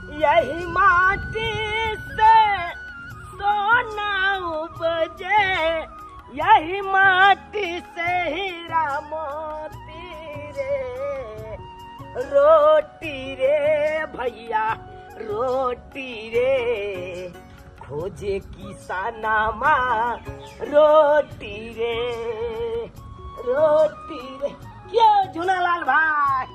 यही माटी से सोना उपजे, यही माटी से हीरा मोती रे। रोटी रे भैया रोटी रे, खोजे किसानमा रोटी रे, रोटी रे। क्यों झूनालाल भाई,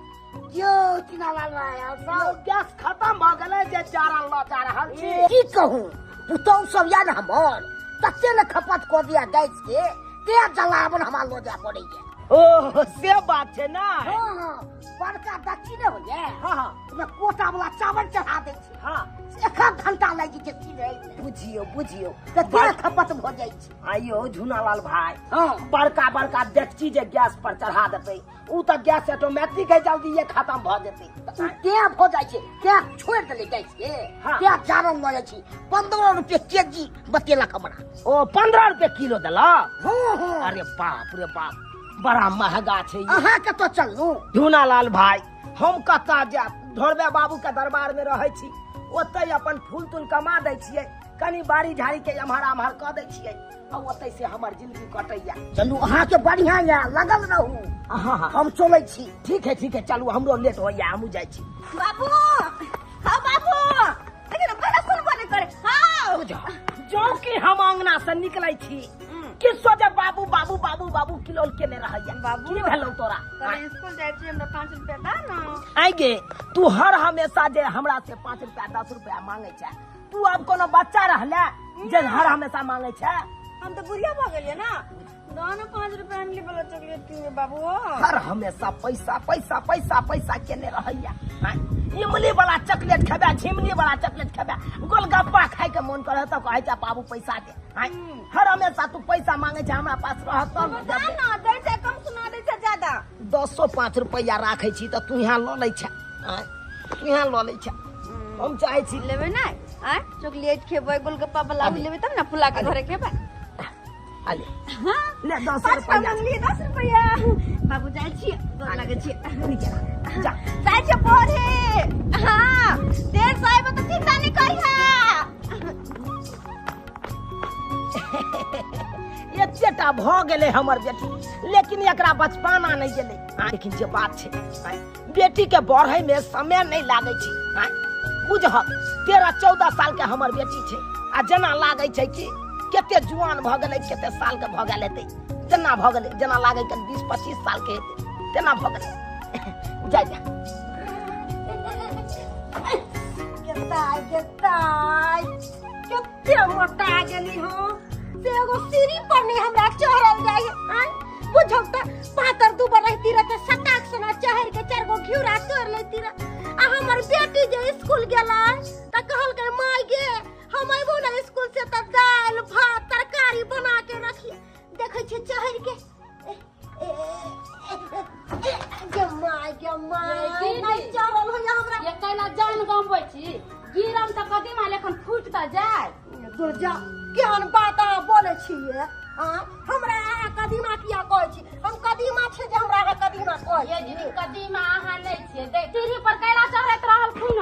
क्यों चुनालाल भाई, और सब गैस खत्म भ गेलै जे चारा ल जा रहल छी। की कहूँ, पुतहु सब या ने हमर तते ने खपत कऽ दिया गैस के, ते जलावन हमरा लऽ जाय पड़ैया। ओ से बात छै ना। हाँ हाँ, बड़का दक्षी ने होइया, हाँ हाँ, ओहिमे कोटा वाला चावल चढ़ा दै छै। हाँ, एक घंटा लागि जाइ छै सीधे। बुझियौ बुझियौ, तऽ ते खपत भऽ जाइ छै। आइयो झूनालाल भाई, हाँ, बड़का बड़का डेकची जे गैस पर चढ़ा देतै, उ तऽ गैस ऑटोमेटिक है, जल्दी ये खत्म भऽ जेतै। ते भऽ जाइ छै, ते छोड़ि देलै गैस के, हाँ। ते जारन लऽ जाइ छी। 15 रुपये केजी बतेलक हमरा। ओ 15 रुपये किलो देलक? हाँ हाँ। अरे बाप रे बाप, बड़ा महंगा छै। अहाँ कतऽ चललहुँ? झूनालाल भाई, हम कतऽ जायब, ढोरबे बाबू के दरबार में रहै छी, ओतै अपन फूल तूल कमा दै छियै, कनी बाड़ी झाड़ी के एम्हर आम्हर कऽ दै छियै, आ ओतै से हमर जिंदगी कटैया। चलू अहाँके बढ़िया यऽ, लगल रहू। हाँ हाँ, हम चलै छी। ठीक है ठीक है, चलू, हमरो लेट होइया, हमहूँ जाइ छी। बाबू, हाँ बाबू, लेकिन पहले सुनबो नहीं करे। हाँ जो कि हम अंगना से निकलै छी कि सोचे बाबू बाबू बाबू बाबू किलोल केने रहैया। बाबू। की भेलौ तोरा? कल स्कूल जाइ छी, हमरा 5 रुपया दा ना। आइ गे, तू हर हमेशा जे हमरा से 5 रुपया 10 रुपया मांगे छै, तू आब कोनो बच्चा रहले जे हर हमेशा मांगे छै? हम तो बुढ़िया भऽ गेलियै ना, दो ना 5 रुपया इमली वाला चॉकलेट किनबै बाबू। हर हमेशा पैसा पैसा पैसा पैसा केने रहैया। इमली वाला चॉकलेट खेबै, झिमली वाला चॉकलेट खेबै, गोलगप्पा खाय के मन करे तऽ कहै छै बाबू पैसा दे। हर हमेशा तू पैसा मांगे छै, हमरा पास रहत तब ने दा देबै। ना, दै छै कम सुना दै छै ज्यादा। 10-5 रुपया राखै छी तऽ तू यहाँ लऽ लै छै, तू यहाँ लऽ लै छै। हम चाहै छी लेबै नै, आँय चॉकलेट खेबै, गोलगप्पा वाला लेबै तब ना फुला के घरे खेबै। अले हाँ, ले 10 5 रुपया मंगली, 10 रुपया। बाबू जाइ छी, गोर लागै छी। जा जाइ छी पढ़े। हाँ, देर से आइबो तऽ चिंता नहीं करिहा। एतेटा भऽ गेलै हमर बेटी, लेकिन एकरा बचपना नहि गेलै। लेकिन जे बात छै, बेटी के बढ़ै में समय नहि लागै छै। बुझहक 13-14 साल के हमर बेटी छै, आ जेना लागै छै कि कते जुआन भऽ गेलै, कते साल के भऽ गेल हेतै, तेना भऽ गेलै, जेना लागै कि 20-25 साल के हेतै तेना भऽ गेलै। जा जा गेताय गेताय कते मोटा गेली हो, से एगो सीढ़ी पर नहीं हमरा चढ़ल जाय। बुझौ तऽ पातर दुबर रहती रह तऽ सटाक सना चढ़ के 4 गो घिउरा तोड़ लेती रह। आ हमर बेटी जे स्कूल गेलै तऽ कहलकै माय गे, हम अयबो ना स्कूल से तऽ दालि भात तरकारी बना के रखिए। देखै छियै चढ़ के, गे my गे my, नहि चढ़ल होइया हमरा। ये कैला जान गमबै छी, गिरम तऽ कदीमा लेखन फूटि तऽ जाय। दुर्जा केहन बात अहाँ बोलै छियै? हमरा अहाँ कदीमा किया कहै छी? हम कदीमा छै जे हमरा अहाँ कदीमा कहै ये छी? दीदी कदीमा अहाँ नहि छियै, सीढ़ी पर कैला चढ़ैत रहलखुन।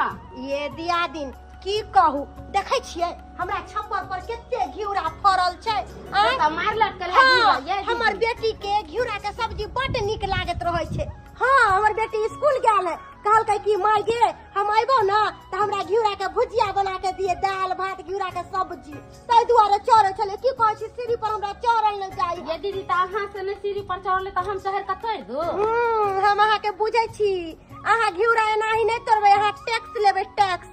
ये दियादिन की कहू, देखै छियै हमरा छप्पर पर कते घिउरा फड़ल छै। हाँ, हमर बेटी के घिउरा के सब्जी बड नीक लागैत रहै छै। हाँ, हमर बेटी स्कूल गेल है, कहलकै कि माय गे हम अयबो ना तऽ हमरा घिउरा के भुजिया बना के दिए, दालि भात घिउरा के सब्जी। ताहि दुआरे चढ़ै छलै। की कहै छी, सीढ़ी पर हमरा चढ़ल नहि जाइ। ये दीदी तऽ अहाँ से नहि सीढ़ी पर चढ़ले तऽ हम चढ़ि कऽ तोड़ि दू। हम अहाँ के बुझै छी, अहाँ घिउरा एनाही नहि तोड़बै, अहाँ टैक्स लेबै, टैक्स।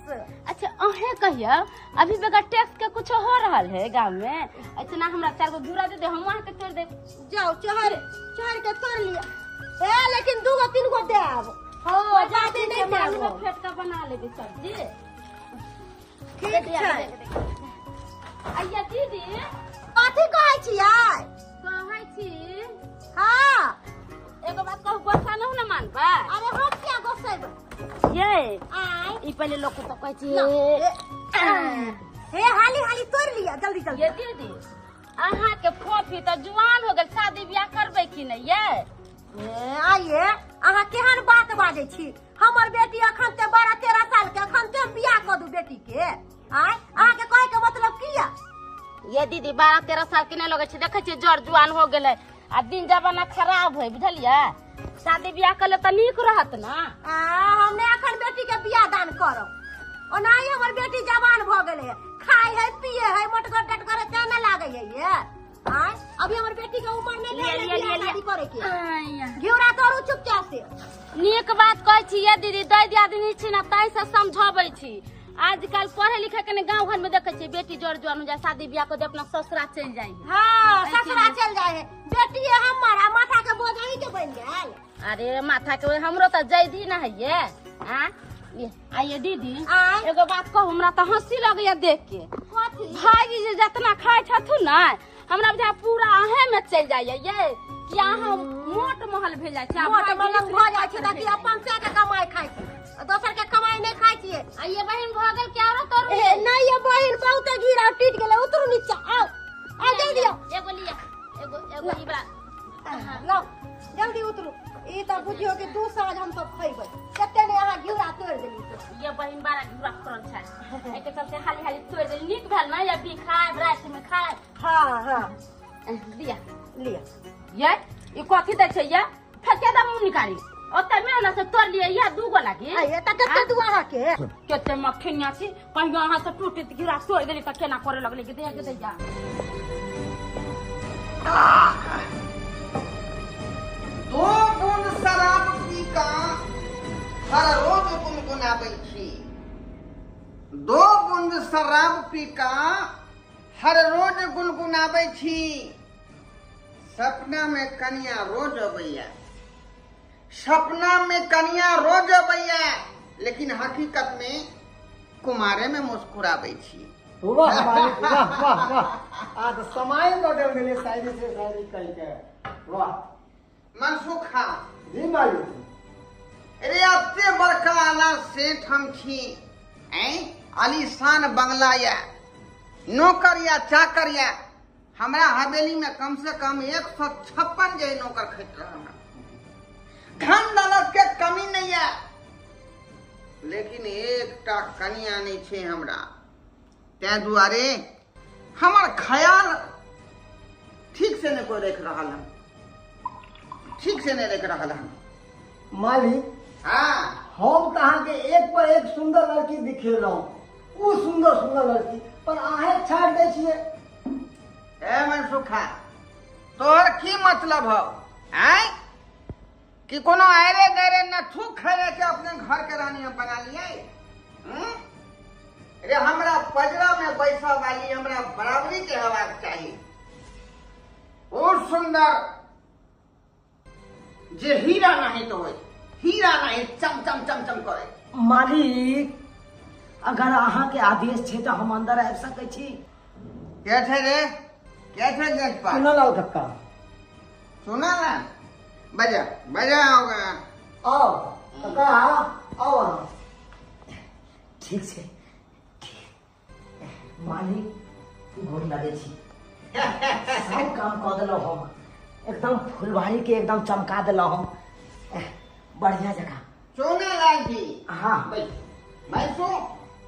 अच्छा अहें कहियो, अभी बगैर टैक्स के कुछ हो रहल है गाँव में? इतना हमरा 4 गो घिउरा दे दे, हम अहाँ के तोड़ देब। जाओ चढ़ चढ़ के तोड़ लिअ, ए लेकिन 2 गो 3 गो देब। हाँ, जादे नहीं देब। फेट के बना लेबै सब्जी। ठीक छै। आइया दीदी कथी कहै छियै? कहै छी हाँ, एगो बात कहू, गोसा न ना मानबा? अरे हम किया गोसेबै? ये आय ई पहिले लोक तो कहै छी। हे हाली हाली तोड़ लिअ जल्दी जल्दी। ये दीदी अहाँ के फोफी तऽ जुआन हो गेल, शादी बियाह करबै कि नहि ये? आइए अहाँ केहन बात बाजै छी? हमर बेटी अखन ते 12-13 साल के, अखन ते हम बियाह बेटी के। आय अहाँ के कहे के मतलब की या? ये दीदी 12-13 साल के नहीं लगे छै, देखै छियै जर जुआन हो गेलै आ दिन जमाना खराब है, बुझलियै? शादी बियाह कर ले तऽ नीक रहत ना। आ हम ने अखन बेटी के बियाह दान करब, ओनाही हमर बेटी जवान भ गेलै है, खाय है पिए है, मोटगर टटगर है, तें ना लागै है ये। आय अभी हमर बेटी के उम्र नहीं भेल है बियाह शादी करे के। घिउरा तोरू चुपचाप से। नीक बात कहै छी ये दीदी, दै दियादनी छी ना ताहि से समझाबै छी। आजकल पढ़े लिखे के ने गांव घर में देखे छी बेटी जर जुआन हो जाए, शादी बियाह कर दे अपना ससुरा चल जाए। हां ससुरा चल जाए है बेटी है हमर, आ माथा के बोझ अहीं के बन गेल। अरे माथा के हमरो त जैदी ना है ये। आ आइए दीदी एगो बात कहू, हमरा त हंसी लगैया देख के। कथी? भाई जे जितना खाय छथुन ना हमरा बुझा पूरा अहे में चल जाइए ये, कि अहाँ मोट महल भेल जाइ छै। मोट महल भ जाइ छै ताकि अपन से के कमाई खाय छी, दोसर के कमाई नहीं खाय छियै। आ ये बहिन भ गेल के आरो तोरू? नहीं ये बहिन बहुत घिरा टूट गेलै, उतरू नीचा आओ आओ जल्दी आओ। एगो लिया, एगो एगो ई बड़ा लाओ जल्दी उतरू। ई त बुझियो कि दू साँझ हम सब खैबै, कते ने अहाँ घिउरा तोड़ देली। ये बहिन बड़ा घिउरा फरल छै, एके चलते हाली हाली तोड़ देली। नीक भेल ना, ये भी खायब रात में खायब। हां हां लिया लिया। ये ई कथी दै छै ये? फेके दा मुंह निकाली ओते मेहनत से तोड़ लिए, यह दूगो लागी। आ त कते दू अहाँ के कते मखनिया छी, कहियो अहाँ से टूटत घिउरा तोड़ देली त केना करे लगले कि देह के दैया। दो बूंद शराब पी का हर रोज गुनगुनाबै छी, दो बूंद शराब पी का हर रोज गुनगुनाबै छी, सपना में कनिया रोज अबैया, सपना में कनिया रोज अबैया, लेकिन हकीकत में कुमारे में मुस्कुराबै छी। वाह मालिक वाह वाह वाह, आ त समय बदल गेलै शायरी से शायरी कहि के। वाह मनसुखा जी मालिक। अरे एते बड़का आला सेठ हम छी, आलीशान बंगला या नौकर या चाकर या, हमरा हवेली में कम से कम 156 जे नौकर खैत रहल, धन दौलत के कमी नहीं है, लेकिन एकटा कनिया नहीं छे हमरा, तै दुआरे हमर ख्याल ठीक से नहीं कोई देख रहा हन, ठीक से नहीं देख रहा हन। मालिक हाँ हम त अहाँ के एक पर एक सुंदर लड़की दिखेलहुँ, उ सुंदर सुंदर लड़की पर अहें छाड़ दै छियै। ए मनसुखा तोहर की मतलब हौ? आय कि कोनो आयरे गैरे नथु खैरे के अपने घर के रानी हम बना लियै? अरे हमरा पजरा में बैसा वाली हमरा बराबरी के हेबाक चाही, ओ सुंदर जे हीरा नहीं तो होय, हीरा नहीं चम चम चम चम करे। मालिक अगर अहाँ के आदेश छै त हम अंदर आबि सकै छी? के छै रे, के छै गेट पर? चुनालाल कक्का। चुनालाल बजा बजा होगा। आओ कक्का आओ अहाँ। ठीक छै मालिक, गोर लगै छी। सब काम कऽ देलहुँ हम, एकदम फुलबाड़ी के एकदम चमका देलहुँ हम, बढ़िया जगह। चुनालाल जी हाँ बैसो।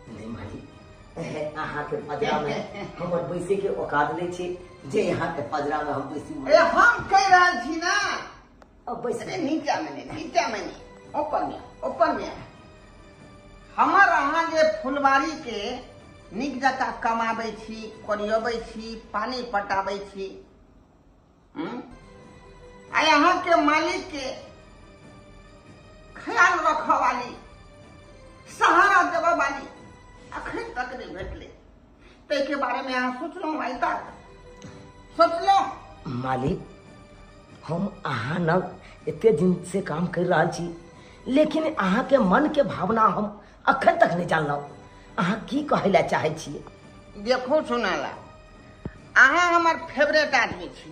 नहीं मालिक अहाँ के पजरा में हमर बैसे के औकात नहीं छै, जे यहाँ के पजरा में हम बैसी। अरे हम कह रहल छी ना, अब बैस। नीचा में नहीं, नीचा में नहीं, ऊपर में, ऊपर में। हमर अहाँ जे फुलबाड़ी के नीक जकाँ कमाबै छी, कोरियबै छी, पानी पटाबै छी, आ यहाँ के मालिक के ख्याल रखऽ वाली, सहारा देबऽ वाली अखन तक नहीं भेटलै, ताहिके बारे में अहाँ सोचलहुँ आइ तक? सोचलहुँ? मालिक हम अहाँ न एते दिन से काम कर रहल छी, लेकिन अहाँ के मन के भावना हम अखन तक नहीं जानलहुँ। अहाँ की कहै लए चाहै छियै? देखो सुनाला, अहाँ हमर फेवरेट आदमी छी,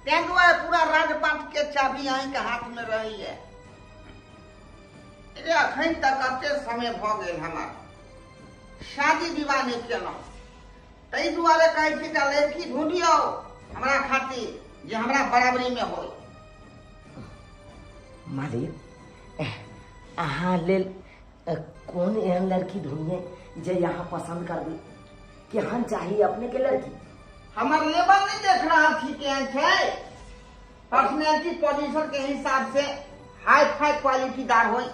तैं दुआरे पूरा राजपाट के चाबी अहीं के हाथ में रहैया। अरे अखन तक एते समय भऽ गेल हमर शादी विवाह नहीं केलहुँ, ताहि दुआरे कहै छी जे लड़की ढूँढियौ हमरा खातिर जे हमरा बराबरी में होय। मालिक अहाँ लेल कौन एहन लड़की ढूंढिए जे यहाँ पसंद करबे? केहन चाहिए अपने के लड़की? हमर लेवल नहीं देख रहल छी केहन छै। पर्सनैलिटी पोजीशन के हिसाब से हाई फाई क्वालिटीदार होय,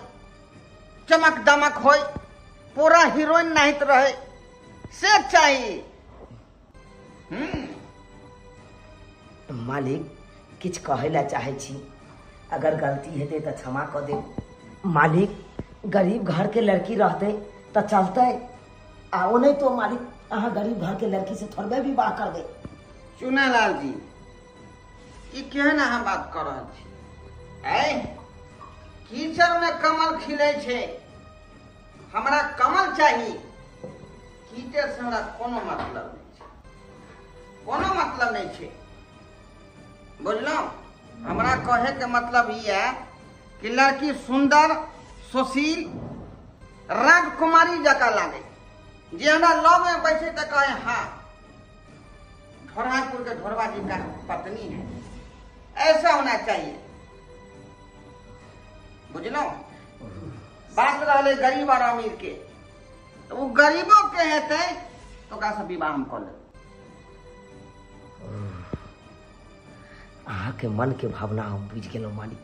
चमक दमक होय, पूरा हीरोइन नाहित रहे से चाहिए। मालिक किछ कहै ला चाहे छी, अगर गलती हेतै तऽ क्षमा कऽ देब। मालिक गरीब घर के लड़की रहते तऽ चलते, आ ओ नहीं तो मालिक अहाँ गरीब घर के लड़की से थोड़बे विवाह करबे। चुनालाल जी ई केहन अहाँ बात कर रहल छी? ऐ कीचड़ में कमल खिले छै, हमरा कमल चाही, कीचड़ से हमरा कोनो मतलब नहीं छै, कोनो मतलब नहीं छै, बुझलहुँ? हमरा कहे के मतलब ई है कि लड़की सुंदर सुशील राजकुमारी जकाँ लागे, जे हमरा लव में बैसे तऽ कहे हाँ ढोरापुर के ढोरबा जी का पत्नी है, ऐसा होना चाहिए, बुझलहुँ? बात रहले गरीब और अमीर के, तो वो गरीबों के हेतै तो ओकरा से विवाह हम कऽ लेब। अहाँ के मन के भावना हम बुझि गेलहुँ मालिक,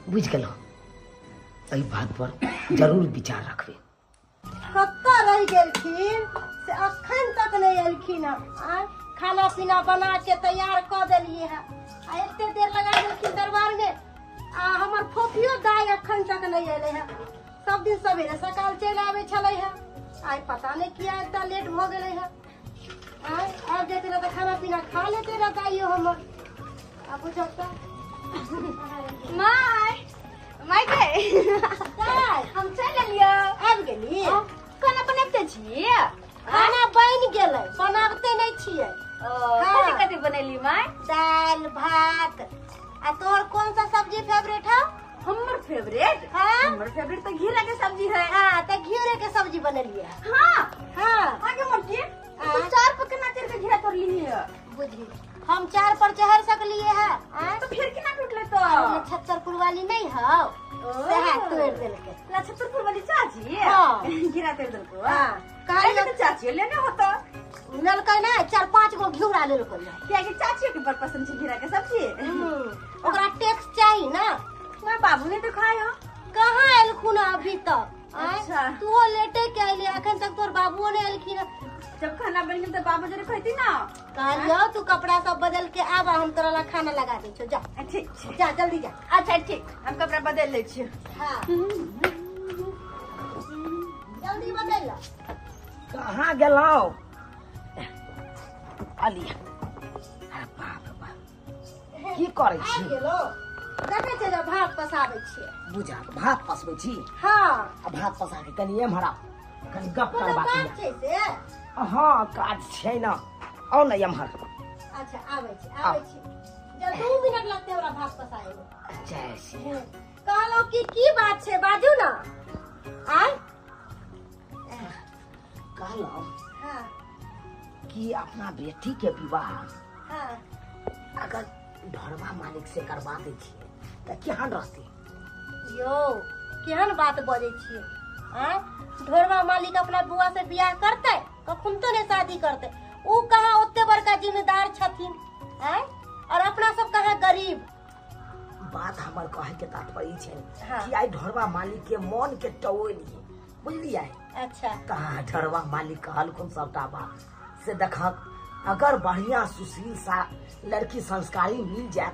बुझि गेलहुँ। एहि बात पर जरूर विचार रखबे। कतऽ रहि गेलखिन से अखन तक नहि एलखिन हँ? खाना पीना बना के तैयार कऽ देलियै हँ, आ एते देर लगा देलखिन दरबार में। आ हमर फोफियो दाइ अखन तक नहि एलै हँ, सब दिन सवेरे सकाल चलि आबै छलै हँ, आइ पता नहि किया एते लेट भऽ गेलै हँ। आबि जेतै ने तऽ खाना पीना खा लेतै ने दाइयो हमर। आ बुझब तऽ my my के दाइ हम चलि एलियै। आबि गेली? खाना बनाबिते छी? खाना बनि गेलै, बनाबिते नहि छियै। कथी कथी बनेली माय? दालि भात। आ तोहर कौन सा सब्जी फेवरेट है? हमर फेवरेट? हाँ हमर फेवरेट तो घिरा के सब्जी है। हाँ तो घिरे के सब्जी बनेलिए। हाँ हाँ आगे मोटी तो चार पर केना चढ़ के घिरा तोड़ली है? बुझी हम चार पर चढ़ सकलिए है तो फिर केना टूटले? तो नक्षत्रपुर वाली नहीं हौ सेहा तोड़ देलके। नक्षत्रपुर वाली चाची? हाँ घिरा तोड़ देलको। हाँ कहलिए तो चाची लेने होता लेलकै ना, 4-5 गो घिउरा लेलकै। कियाकि चाची के बड़ पसंद छै घिरा के सब्जी। ओकरा टैक्स चाही ना। मां बाबू ने तो खाए हो। कहाँ एलखुन अभी तक? अच्छा तू लेटे के अइली, अखन तक तोर बाबूओ ने एलखिन। जब खाना बन गेल तो बाबू जरे खैती ना। कहलियो तू कपड़ा सब बदल के आबा, हम तोरा ला खाना लगा दै छौ, जा। ठीक छै जा जल्दी जा। अच्छा ठीक, हम कपड़ा बदल लै छी। हां जल्दी बदल ला। कहाँ गेलौ? अलिया अरे बाप रे बाप, की करै छी? गेलो देखै छै जे भात पसाबै छियै। बुझा भात पसबै छी? हाँ आ भात पसा के कनि एम्हर आउ, कनि गप करबाक छै से। हाँ काज छै ना, आउ ने एम्हर। अच्छा आबै छी आबै छी, जब 2 मिनट लगतै हमरा भात पसाबै मे। जय श्री। कहलहुँ कि की बात छै बाजू ना। आय कहलहुँ हाँ कि अपना बेटी के विवाह हाँ अगर ढोरबा मालिक से करवा दै छियै तऽ केहन रहतै? यो केहन बात बजै छियै? आँय ढोरबा मालिक अपना बुआ से बियाह करतै कखन तो नहीं शादी करतै? उ कहाँ ओते बड़का जिम्मेदार छथिन? आँय और अपना सब कहाँ गरीब। बात हमर कहे के तात्पर्य छै हाँ। कि आइ ढोरबा मालिक के मन के टोलिए, बुझलियै? अच्छा कहाँ ढोरबा मालिक कहलखुन सबटा बात से देखक, अगर बढ़िया सुशील सा लड़की संस्कारी मिल जाए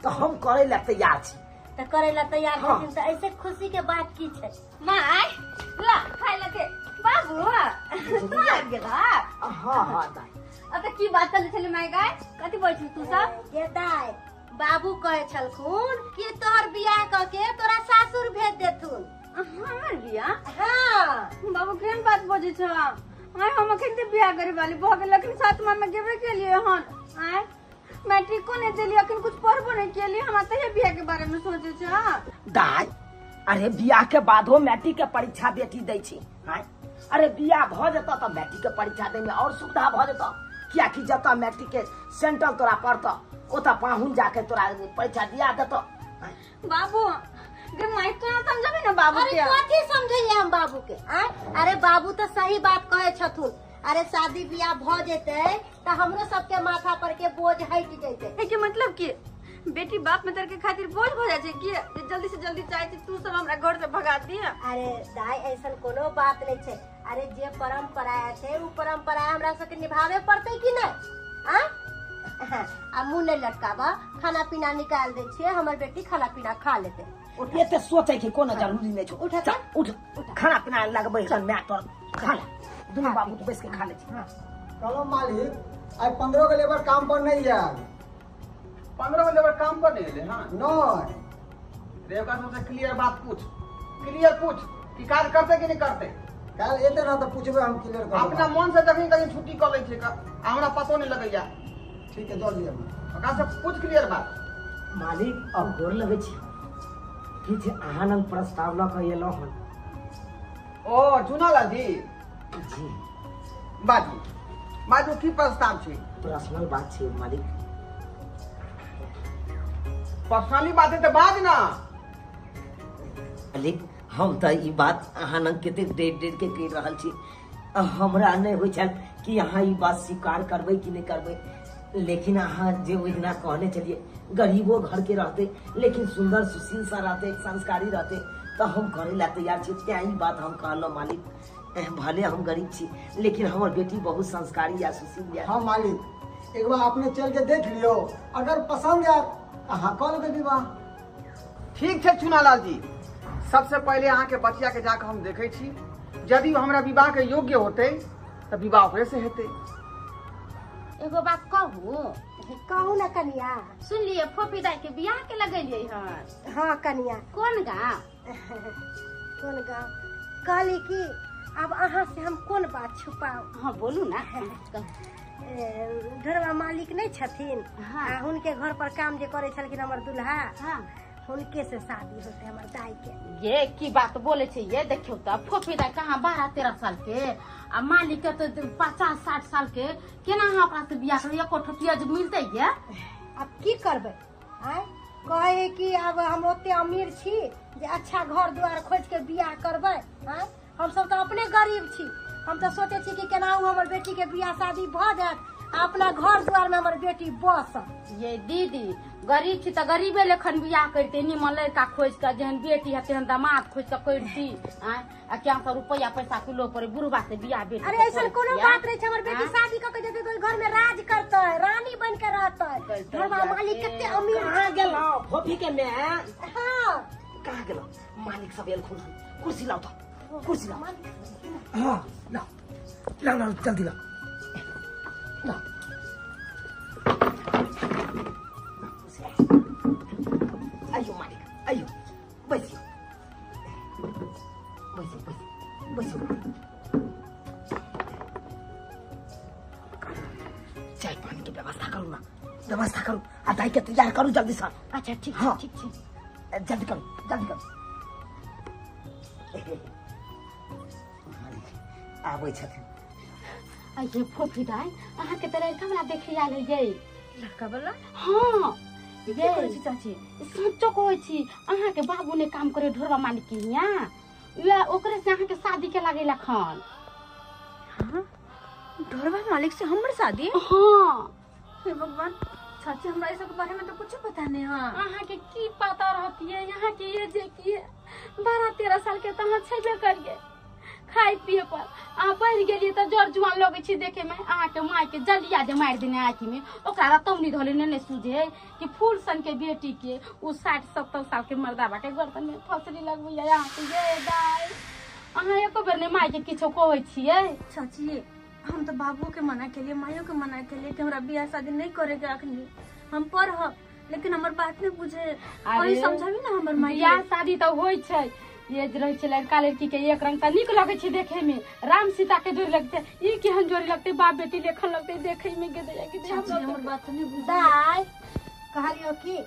तो हम करे ला तैयार छी। तो करे ला तैयार हाँ। छथिन तो ऐसे खुशी के बात की छै? My ला खाय ला के बाबू तू आबि गेला? हाँ हाँ दाइ। अब की बात चलै छलै my guy? कथी बोल छी तू सब? गे दाइ बाबू कहे छलखुन कि तोहर बियाह क के तोरा सासुर भेज देथुन। हमर बियाह? हाँ बाबू केहन बात बजै छ? आय हम अखन ते बियाह करे वाली भऽ गेल, अखन 7वां में गेबे केलियै हन। आय मैट्रिको नहीं देली, अखन कुछ पढ़बो नहीं केलियै, हमरा तऽ बियाह के बारे में सोचे छ। दाइ अरे बियाह के बादो मैट्रिक के परीक्षा बेटी दै छै। आय अरे बियाह भऽ जेतौ तऽ मैट्रिक के परीक्षा दै में और सुविधा भऽ जेतौ, कियाकि जतऽ मैट्रिक के सेंटर तोरा पड़तौ ओतऽ पाहुन जाके तोरा परीक्षा दिया देतौ। बाबू गे माई तू ना समझबी ना बाबू के। अरे कथी समझैये हम बाबू के? आय अरे बाबू तो सही बात कहे छथुन। अरे शादी ब्याह भ जेते त हमरो सबके माथा पर के बोझ हट जेते। के मतलब कि बेटी बाप में के खातिर बोझ भ जाय छै कि जल्दी से जल्दी चाहे छी तू सब हमरा घर से भगा दिया। अरे दाई ऐसन कोनो बात नहीं छै। अरे जे परंपरा छै उ परंपरा हमरा सबके निभावे पड़ते कि नहीं? आ मुंह नहीं लटकाबा, खाना पीना निकाल दे छियै, हमर बेटी खाना पीना खा लेते। एते सोचे के कोनो जरूरी नहीं छौ। उठ चल उठ, खाना पीना लगबै छन my तोर खा ले, दुनू बाबू तो बैस के खा ले छी। कहलो मालिक आइ 15 के लेबर काम पर नहीं आयल। 15 के लेबर काम पर नहीं एले? हां नहीं रे, ओकरा सबसे क्लियर बात पूछ, क्लियर पूछ कि काज करते कि नहीं करते। काल एते ना त पूछबे हम क्लियर कर। अपना मन से जखनी कहीं छुट्टी कर लै छै का, हमरा पतो नहीं लगैया। ठीक है जल्दी हम ओकरा से पूछ क्लियर बात। मालिक अब गोर लगै छी कि जे अहाँ लग प्रस्ताव ल के एलहुँ हन। ओ चुनालाल जी जी बाजू बाजू की प्रस्ताव छै? पर्सनल बात छै मालिक। पर्सनली बात है तो बाज ना। मालिक हम त ई बात अहाँ लग कतेक डेर डेर के कहि रहल छी, हमरा नहि होइ छल कि अहाँ ई बात स्वीकार करबै कि नहि करबै, लेकिन अहाँ जे ओहि दिना कहने छलियै गरीबो घर के रहते लेकिन सुंदर सुशील सा रहते संस्कारी रहते तो हम करे ला तैयार छी। तें ई बात हम कहलहुँ मालिक, भले हम गरीब छी लेकिन हमर बेटी बहुत संस्कारी या सुशील या। हाँ मालिक एक बार अपने चल के देख लियो, अगर पसंद आयत अहाँ कऽ लेबै विवाह। ठीक छै चुनालाल जी, सबसे पहले अहाँ के बचिया के जाके हम देखै छी, यदि हमरा विवाह के योग्य होते तो विवाह ओकरे से हेतै। एगो बात कहू? कहू ना कनिया। सुन लिए फोफी दाई के बियाह के लगेलियै हन? हाँ कनिया। कोन गाँव? कोन गाँव कहली कि अब अहाँ से हम कोन बात छुपाऊ? हाँ बोलू ना। घरवा मालिक नहीं छथिन? हाँ। उनके घर पर काम जे करे छलखिन हमर दुल्हा, हाँ, उनके से शादी होते हमर दाई के। ये की बात बोले छे ये? देखियो त फोफी दाई कहाँ 12-13 साल के आ मालिक के तो 50-60 साल के, केना अहाँ ओकरा से बियाह करबै? एको ठो पियाज मिलते ये? अब की करबै? आय कहे कि अब हम ओते अमीर छी जे अच्छा घर द्वार खोज के बियाह करबै। आय हम सब तो अपने गरीब छी, हम तो सोचे छी कि केनाहु हमर बेटी के बियाह शादी भ जायत, अपना घर द्वार में हमर बेटी बस। ये दीदी गरीब छी त गरीबे लेखन बियाह करते, निमन लड़का खोज के जेहन बेटी है तेहन दामाद खोज के करती। आ क्या सब रुपया पैसा किलो पर बुढ़वा से बियाह बेटी। अरे ऐसा कोनो बात नहीं छै, हमर बेटी शादी क के जेतै तो घर में राज करतै, रानी बन के रहतै। घरवा मालिक कते अमीर। कहाँ गेलौ फोफी के my? हां कहाँ गेलौ? मालिक सब एलखुन हन, कुर्सी लाउ त, कुर्सी लाउ। हां लाउ लाउ लाउ जल्दी लाउ लाउ। आइयो मालिक आइयो, बैसियो बैसियो बैसियो बैसियो। चाय पानी के व्यवस्था करू ना, व्यवस्था करू आ दाई के तैयार करू जल्दी से। अच्छा ठीक। हाँ ठीक छै, जल्दी करू जल्दी करू। मालिक आबै छथिन। आइये फोफी दाई अहाँ के त लड़का वाला देखे आयल है। लड़का वाला? हाँ। की कहै छी चाची? सच्चो कहै छी, अहाँ के बाबू ने काम करे ढोरबा मालिक के हियाँ, उहे ओकरे से अहाँ के शादी के लागेला खन। हाँ ढोरबा मालिक से हमर शादी? हाँ। हे भगवान चाची हमरा ई सब के बारे में तो कुछ पता नहीं। हाँ अहाँ के की पता रहतिये? यहाँ के ये जे की 12-13 साल के त अहाँ छेबे करिए, खाय पिए पर अहाँ बढ़ि गेलियै तऽ जर जुआन लगै छी देखे में। अहाँ के माय के जलिया जे मारि देने आँखि में, ओकरा रतौनी धोले ने सूझे कि फूल सन के बेटी के उ 60-70 साल के मर्दाबा के गर्दन में फसरी लगबैया अहाँ के। ये दाई अहाँ एको बेर ने माय के किछो कहै छियै? चाची हम तो बाबू के मना के लिए माइयो के मना के लिए कि हमरा बियाह शादी नहीं करे के अखनी, हम पढ़ब, लेकिन हमर बात नहीं बुझे। अरे समझाबी ना हमर माई। बियाह शादी तऽ होइ छै, ये जे रहै छै लड़का लड़की के एक रंग तऽ नीक लगै छै देखे में, राम सीता के जोड़ी लगते, ई केहन जोड़ी लगते, बाप बेटी लेखन लगते देखे में। गे दैया हमर बात नहीं बुझे। दाई कहलियो कि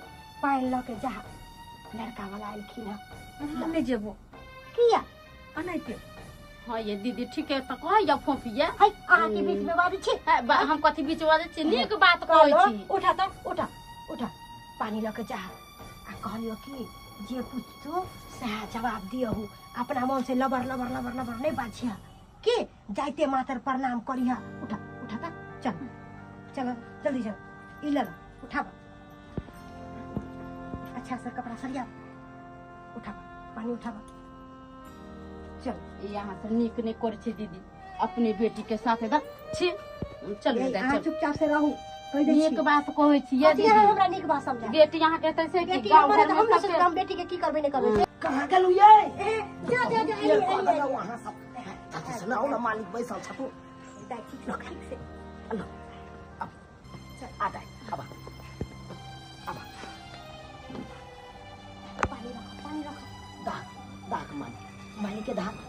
पानि लऽ के जा, लड़का वाला एलखिन हन। हम नहीं जेबो। किया? अनाइते। हाँ ये दीदी ठीक है तो कहैया फोफिया। है अहाँ के बीच में बाजै छी? हम कथी बीच बाजै छी? नीक बात कहै छी। उठा त उठा उठा, पानि लऽ के जा। आ कहलियो कि जे पूछतो सएह जवाब दियहु, अपना मन से लबर लबर लबर लबर नहीं बाजिया के जाइते मातर प्रणाम करिहा। उठा उठा ता चल चल जल्दी चल, ई ले उठा, अच्छा से कपड़ा सरिया, उठा पानी उठा चल। यहाँ से नीक नहीं करे छे दीदी, अपने बेटी के साथ एकदम छी। चल चल चुपचाप से रहू, नीक बात कहै छी ये दीदी, हमरा नीक बात समझा। बेटी यहाँ कहते से कि गांव घर में हम सब हम बेटी के की करबे नहीं करबे। कहां गेलु ये? ए जा जा जा एली वहां सब चाची सुनाओ ना, मालिक बैसल छथु। दाइ ठीक ठीक से लो अब चल आ जाए, अब अब पानी रखो, पानी रखो। दाग दाग मालिक, मालिक के दाग।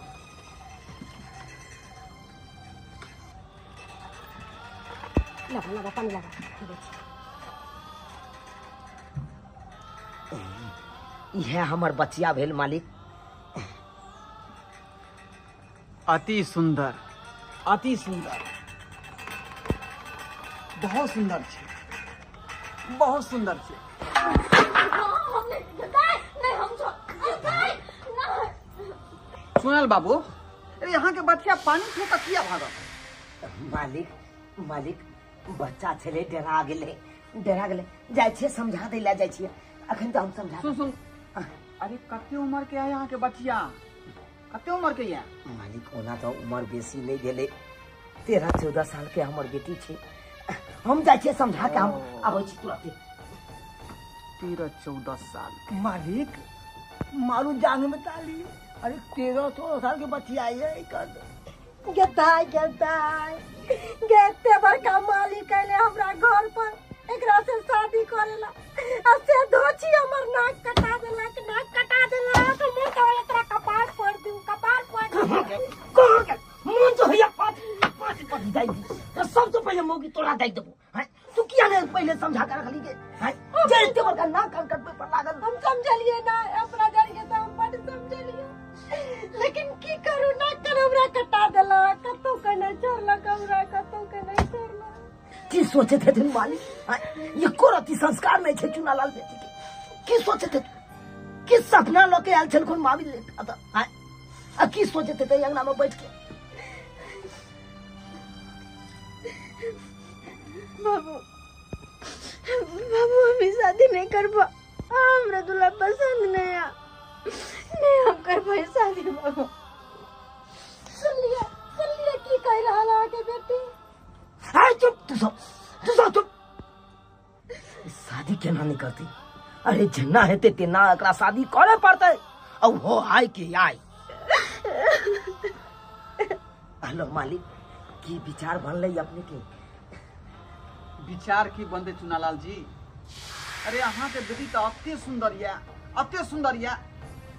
लगा लगा पानी लगा। यह हमर बचिया भेल मालिक। अति सुंदर, अति सुंदर, बहुत सुंदर छे, बहुत सुंदर छे। सुनल बाबू, अरे यहाँ के बच्चा पानी फेंक किया भागल? मालिक मालिक बच्चा छले डरा गेले, डरा गेले। जाइ छियै समझा दै ला जाइ छियै अखन तऽ हम समझा। सुन सुन, अरे कते उम्र के है यहाँ के बच्चिया? कते उम्र के है मालिक? ओना तऽ उम्र बेसी नहीं गेले, 13-14 साल के हमर बेटी छै। हम जाइ छियै समझा के हम आबै छी तुरंते। 13-14 साल मालिक, मारू जान में ताली। अरे 13-14 साल के बच्चिया है कर गेताय गेताय गेते बड़का मालिक अइले हमरा घर पर, एकरा से शादी करेला आ से धोची हमर नाक कटा देलक, नाक कटा देलक। मुंह तो एकरा कपार फोड़ दिउ, कपार फोड़ दिउ। कहाँ के मुंह जो हैया पाँच पाँच पति दाई दी सबसे पहले मौगी तोरा दाई देबो। हैं तू किया ने पहले समझा के रखली के? हैं जे एते बड़का नाक कान कटबे पर लागल। हम समझलिए ना अपना घर के, तो हम बड़ समझलिए, लेकिन की करू नाक कान हमरा कटा देलक, कतौ के नहीं छोड़लक हमरा, कतौ के नहीं छोड़लक। की सोचे थे तुम मालिक? ये कोरती संस्कार नहीं छे चुनालाल बेटी के। की सोचे थे? की सपना लके आयल छलखुन मामी ले आ की सोचे थे ते अंगना में बैठ के? बाबू बाबू हम शादी नहीं करबा, हमरा दूल्हा पसंद नहीं आ, नहीं हम करबा शादी बाबू। सुन लिया सुन लिया की कह रहल है के बेटी? हाय चुप, तू सब चुप। शादी केना नहीं करती? अरे जेना हेते तेना एकरा शादी करे पड़ते, औ हो आय के आय। हेलो मालिक, की विचार बनले अपने के? विचार की बनते चुनालाल जी? अरे अहाँ के बेटी तो अति सुंदर या, अति सुंदर या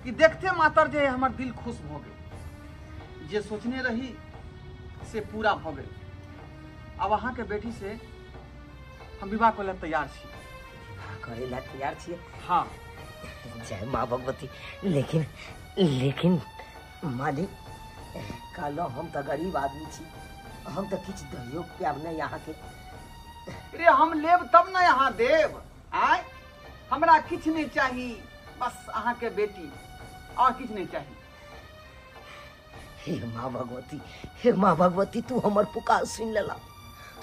कि देखते मातर जे हमर दिल खुश भ गेल। जे सोचने रही से पूरा भ गेल। अब अहाँ के बेटी से हम विवाह करे ला तैयार छी। विवाह करे ला तैयार छी? हाँ। जय माँ भगवती। लेकिन लेकिन मालिक कहलो हम तो गरीब आदमी छी, हम तो किछु दहियो पायब नहीं यहाँ के। अरे हम लेब तब ना यहाँ देब। आय हमरा किछु नहीं चाही, बस अहाँ के बेटी, और किछु नहीं चाही। हे माँ भगवती, हे माँ भगवती, तू हमर पुकार सुन लेला,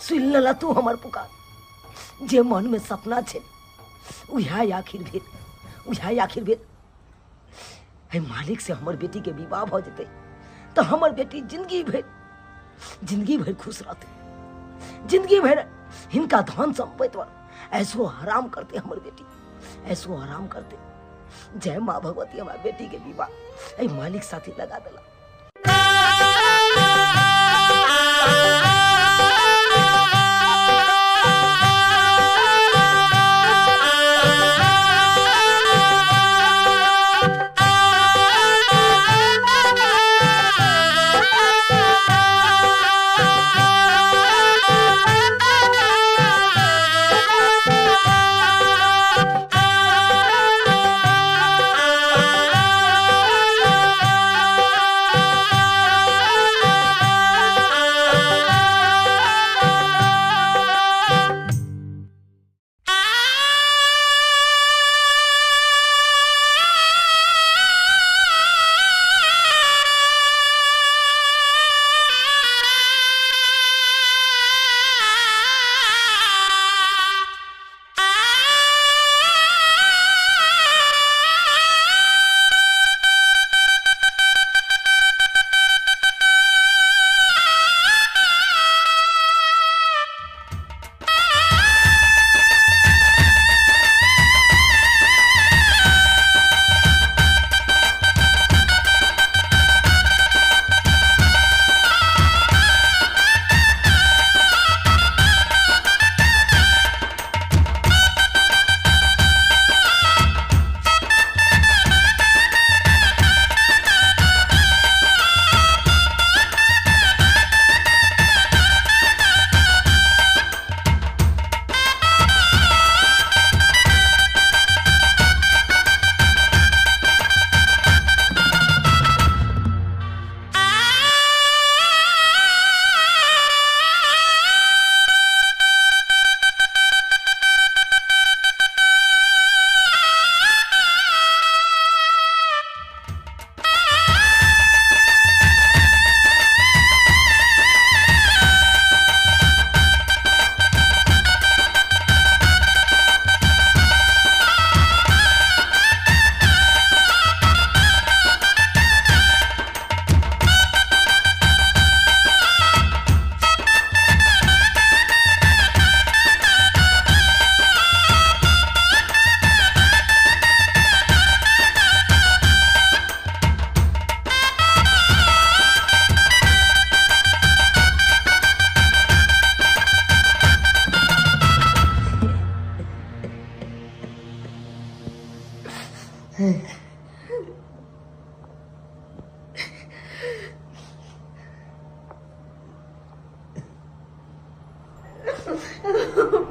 सुन लेला तू हमर पुकार। जे मन में सपना छे उहा आखिर भेल, उहा आखिर भेल। हे मालिक से हमर बेटी के विवाह भ जेतै तो हमर बेटी जिंदगी भर खुश रहते, जिंदगी भर हिनका धन संपत्ति ऐसो हराम करते हमर बेटी, ऐसो हराम करते। जय माँ भगवती, हमार बेटी के विवाह ए मालिक साथी लगा देला।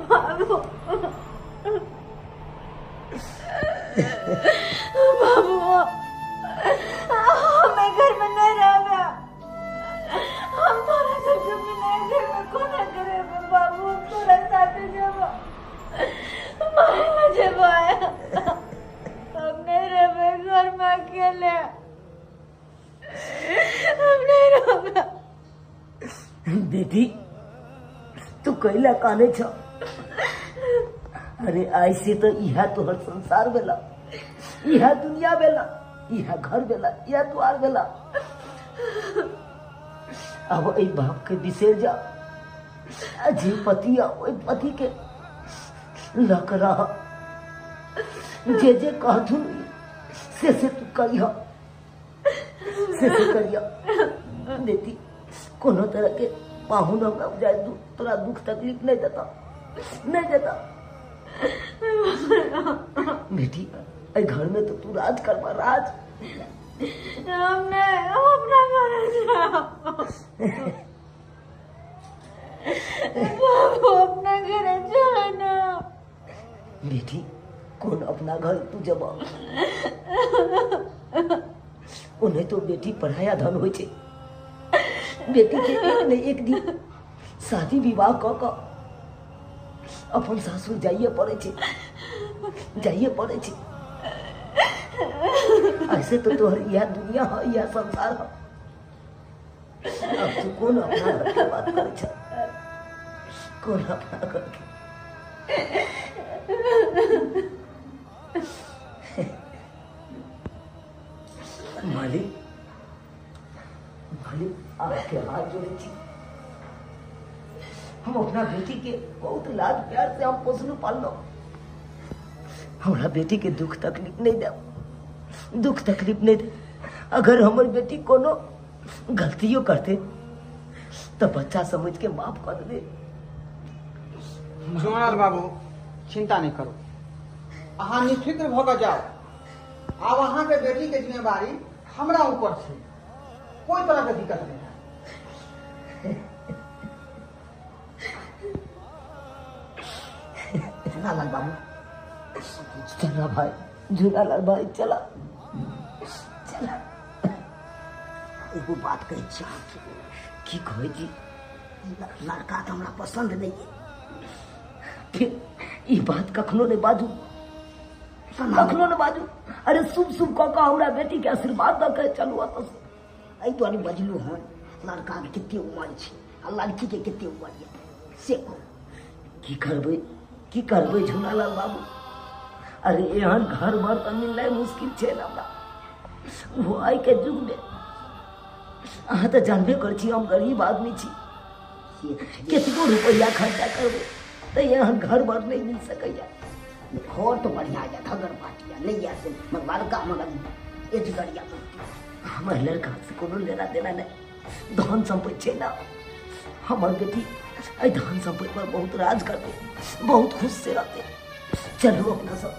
बाबू बाबू हमें घर में नहीं रहना, हम तोरा सबके बिना घर में कोना करे बाबू, हम तोरा साथे जेबो, मारे ना जेबो, हम नहीं रहबे घर में अकेले, हम नहीं रहबे। बेटी तू कैला काने छ? अरे ऐसे तो इहा तोहर संसार बेला, इहा दुनिया बेला, इहा घर बेला, इहा द्वार बेला। अब ए बाप के बिसर जा, जे पति आ ओई पति के लक रह, जे जे कहथुन से तू करिह, से करिह। बेटी कोनो तरह के पाहुन हमरा जाय तोरा दुख तकलीफ नहीं देता, नहीं देता। बेटी ए घर में तो तू राज करबा, राज। हमने अपना घर जाओ बाबू, अपना घर जाना। बेटी कौन अपना घर तू जब उन्हें तो बेटी पढ़ाया धन हो छे। बेटी के एक न एक दिन शादी विवाह क क अपन सासुर जाइए पड़े छे, जाइए पड़े छे। ऐसे तो तोहर यह दुनिया है, यह संसार है। अब तू कौन अपना घर के बात करे छे, कौन अपना घर के? मालिक मालिक आपके हाथ जोड़े छी, हम अपना बेटी के बहुत लाड प्यार से हम पोसलू पाललो। हमरा बेटी के दुख तकलीफ नहीं दे, दुख तकलीफ नहीं दे। अगर हमर बेटी कोनो गलतियों करते तो बच्चा समझ के माफ कर दे। झुमराल बाबू चिंता नहीं करो, अहाँ निफिक्र भ के जाओ। आब अहाँ के बेटी के जिम्मेवारी हमरा ऊपर छै, कोई तरह के दिक्कत नहीं है। झुनालाल बाबू चला भाई, झुनालाल भाई चला चला। एगो बात कहै छी अहाँके। की कहै छी? लड़का तो हमरा पसंद नहीं है। फिर ई बात कखनो नहीं बाजू, कखनो नहीं बाजू। अरे शुभ शुभ कह कऽ हमरा बेटी के आशीर्वाद दऽ के चलू अतऽ से। एहि दुआरे बजलू हन, लड़का के कते उम्र छै आ लड़की के कते उम्र यऽ से कहू। की करबै, की करबै झुनालाल बाबू? अरे एहन घर भर तऽ मिलनाइ मुश्किल छै ने हमरा। वो आइ के युग में अहाँ तऽ जानबे करै छी हम गरीब आदमी छी, कतबो रुपैआ खर्चा करबै तऽ एहन घर भर नहीं मिल सकैया। घर तो बढ़िया यऽ, धगर बाटिया नहीं यऽ से मगर लड़का मगर एजगर यऽ। हमर लड़का से कोनो लेना देना नहीं, धन संपत्ति छै ना। हमर बेटी एहि धन संपत्ति पर बहुत राज करते, बहुत खुश से रहते। चलू अपना सब।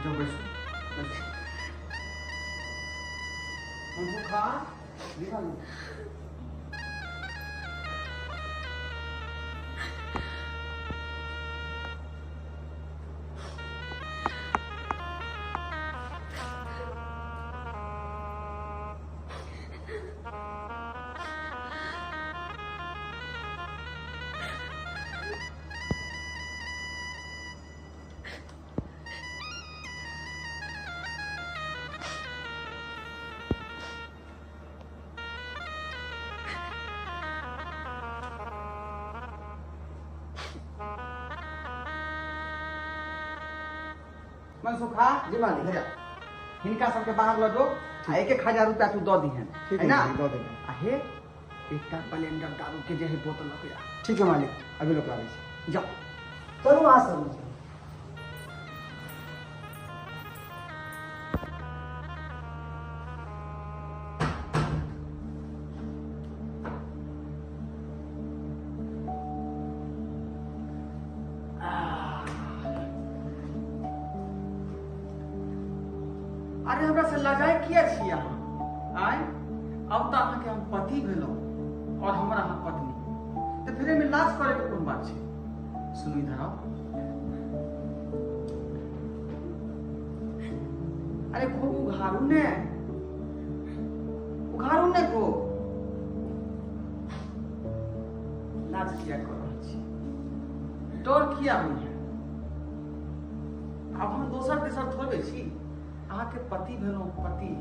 जो बैसू बैसू। खा मनसुखा जी मालिक। हिनका सबके बाहर लऽ जो आ 1,000 रुपया तू दऽ दिहन, है ना? दऽ देबै। आ हे एकटा ब्लेंडर दारू के जे है बोतल लऽ के आ। ठीक है मालिक, अभी लऽ के आबै छी। जाओ चलू अहाँ सब। अरे हमरा से लजाय किया छी अहाँ? आय अब तऽ अहाँके हम पति भेलहुँ, और हमर अहाँ पत्नी, तऽ फेर एहिमे लाज करे के कोन बात छै? सुनू इधर आउ। अरे खूब उघारू ने, उघारू ने खूब। लाज किया कर रहल छी? डर किया होइया? आब हम दोसर तेसर थोड़बे छी, अहाँके पति भेलहुँ, पति।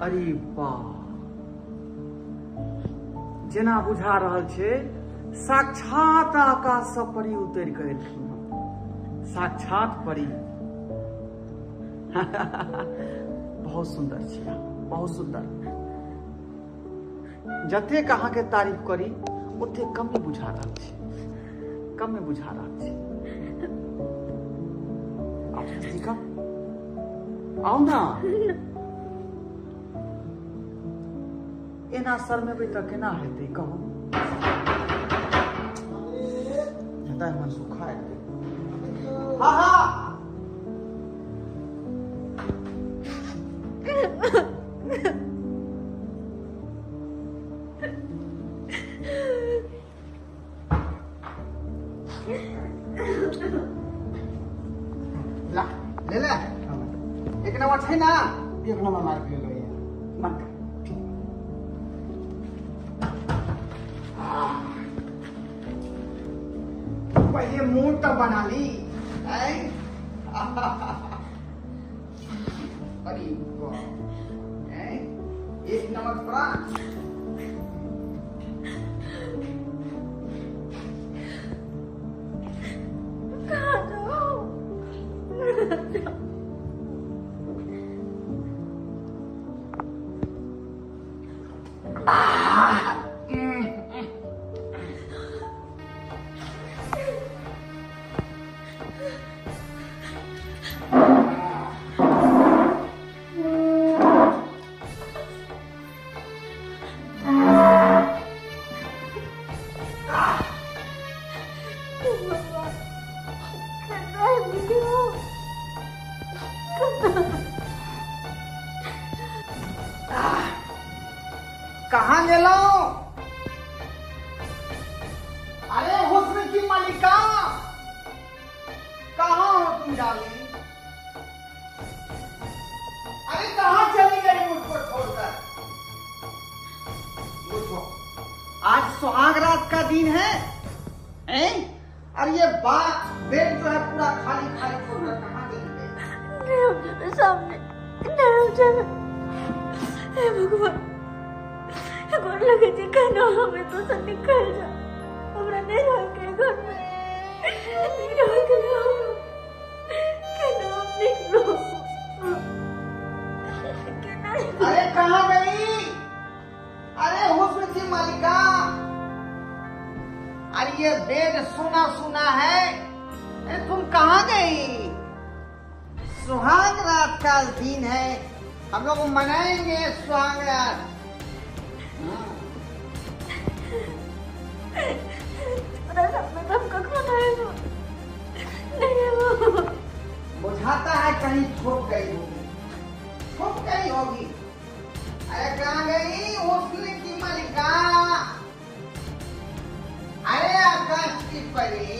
अरे वाह, जेना बुझा रहल छै साक्षात आकाश सँ परी उतरि कऽ एलखिन हँ, साक्षात परी। बहुत सुंदर छी अहाँ, बहुत सुंदर। जतेक अहाँके तारीफ करी ओतेक कमे बुझा रहल छै, कमे बुझा रहल छै। आउ नजदीक आउ ना, एना शरमेबै तऽ केना हेतै कहू? मन सुखा हेतै। हाँ हाँ ला ले ले, एक नंबर छै ना? एक नंबर मार के ले मन कर। पहले मूड तो बना ली। अरे वाह, एक नंबर पूरा। कहाँ जाओ? कहाँ गेलौं? अरे हुस्न की मालिका, कहाँ हो तुम डार्लिंग? अरे कहाँ चली गई मुझको छोड़कर? मुझको आज सुहाग रात का दिन है, हैं? और ये बेड जो है पूरा खाली खाली छोड़कर कहाँ चली गई? नहीं हम जाना सामने, नहीं हम जाना। हे भगवान, गोर लगे जे कहना हमें तो से निकल जा, हमरा नहीं रह के घर में, नहीं रह के हम कहना हम निकलो, कहना। अरे कहाँ गई? अरे हुस्न की मालिका, अरे ये बेड सुना सुना है, अरे तुम कहाँ गई? सुहाग रात का दिन है, हम लोग मनाएंगे सुहाग रात। बुझाता है कहीं छुप गई होगी, छुप गई होगी। अरे कहाँ गई हुस्न की मालिका? अरे आकाश की परी,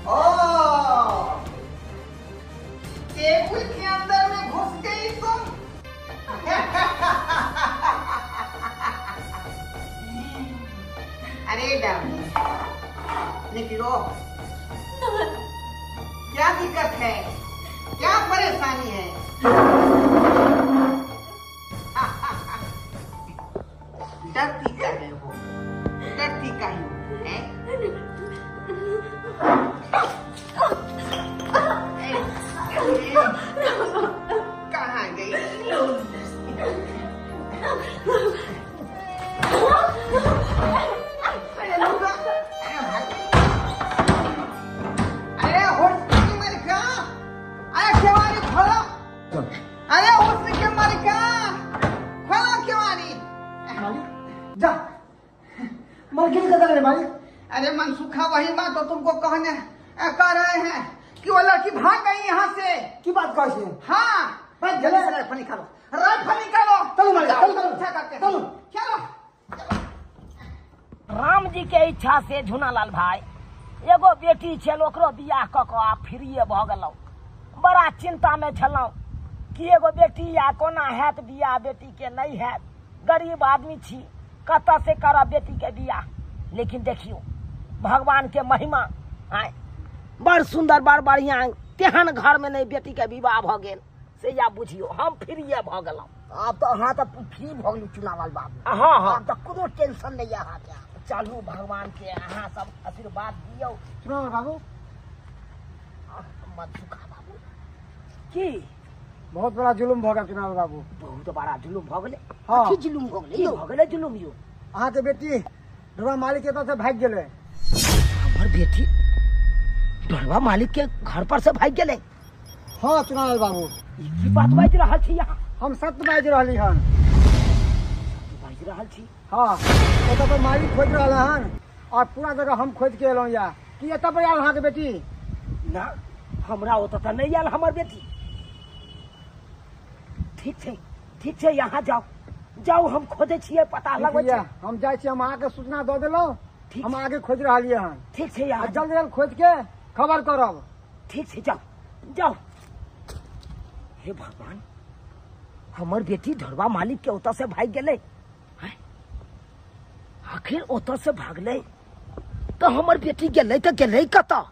ओ टेबुल के अंदर में घुस गई तुम। अरे डार्लिंग निकलो, क्या दिक्कत है, क्या परेशानी है? डरती क्या है वो, डरती काहे है? कहाँ गई? अरे हुस्न की मालिका, अरे केवाड़ी खोलो, अरे हुस्न के मालिका खोलो केवाड़ी। जा मालकिन कतऽ गेलै मालिक? अरे मनसुखा, वही बात तो तुमको कहने कह रहे हैं कि वो लड़की भाग गई यहाँ से। की बात कहै छी? हाँ, भाग जल्दी गेलै। से राइफल निकालो, राइफल निकालो। चलू मालिक, जाओ, चलू, चलू। पीछा करते हैं। चलू। चलो। राम जी के इच्छा से झुनालाल भाई एगो बेटी छल, ओकरो बियाह कऽ कऽ आब फ्रीए भऽ गेलहुँ। बड़ा चिंता में छलहुँ कि एगो बेटी या कोना हैत बियाह, बेटी के नहीं हैत, गरीब आदमी छी, कतऽ से करब बेटी के बियाह। लेकिन देखियौ भगवान के महिमा आय बड़ सुंदर बड़ बढ़िया, तेहन घर में नहीं बेटी के विवाह भऽ गेल से या बुझियौ हम फ्रीए भऽ गेलहुँ। आब तऽ अहाँ तऽ फ्री भऽ गेलहुँ चुनावल बाबू। हँ हँ, आब तऽ कोनो टेंशन नहि यऽ अहाँके। चलू भगवान के अहाँ सब आशीर्वाद दियौ। चुनावल बाबू, मनसुखा बाबू की बहुत बड़ा जुलुम भऽ गेल चुनावल बाबू। बहुत बड़ा जुलुम भऽ गेलै। हँ। की जुलुम भऽ गेलै? भऽ गेलै जुलुम यौ। अहाँके बेटी ढोरबा मालिक के एतऽ से भागि गेलै। हमर बेटी ढोरबा मालिक के घर पर से भागि गेलै? हँ चुनावल बाबू। ई की बात बाजि रहल छी अहाँ? हम सत्य बाजि रहली हन। बाजि रहल छी? हँ, ओतऽ पर मालिक खोजि रहल हन और पूरा जगह हम खोजि के एलहुँ या की एतऽ पर आयल अहाँके बेटी? ना, हमरा ओतऽ तऽ नहि आयल हमर बेटी। ठीक छै, ठीक छै, यहाँ जाउ जाउ, हम खोजै छियै, पता लगबै ठीक छै। यऽ, हम जाइ छी, हम अहाँके सूचना दऽ देलहुँ। ठीक हम छै। आगे खोजि रहलियै हन। ठीक छै, आ यहाँ जल्द जल्द खोजि के खबर करब। ठीक छै, जाउ जाउ। हे भगवान, हमर बेटी ढोरबा मालिक के ओतऽ से भागि गेलै। आँय? आखिर ओतऽ से भागलै तऽ हमर बेटी गेलै तऽ गेलै कतऽ?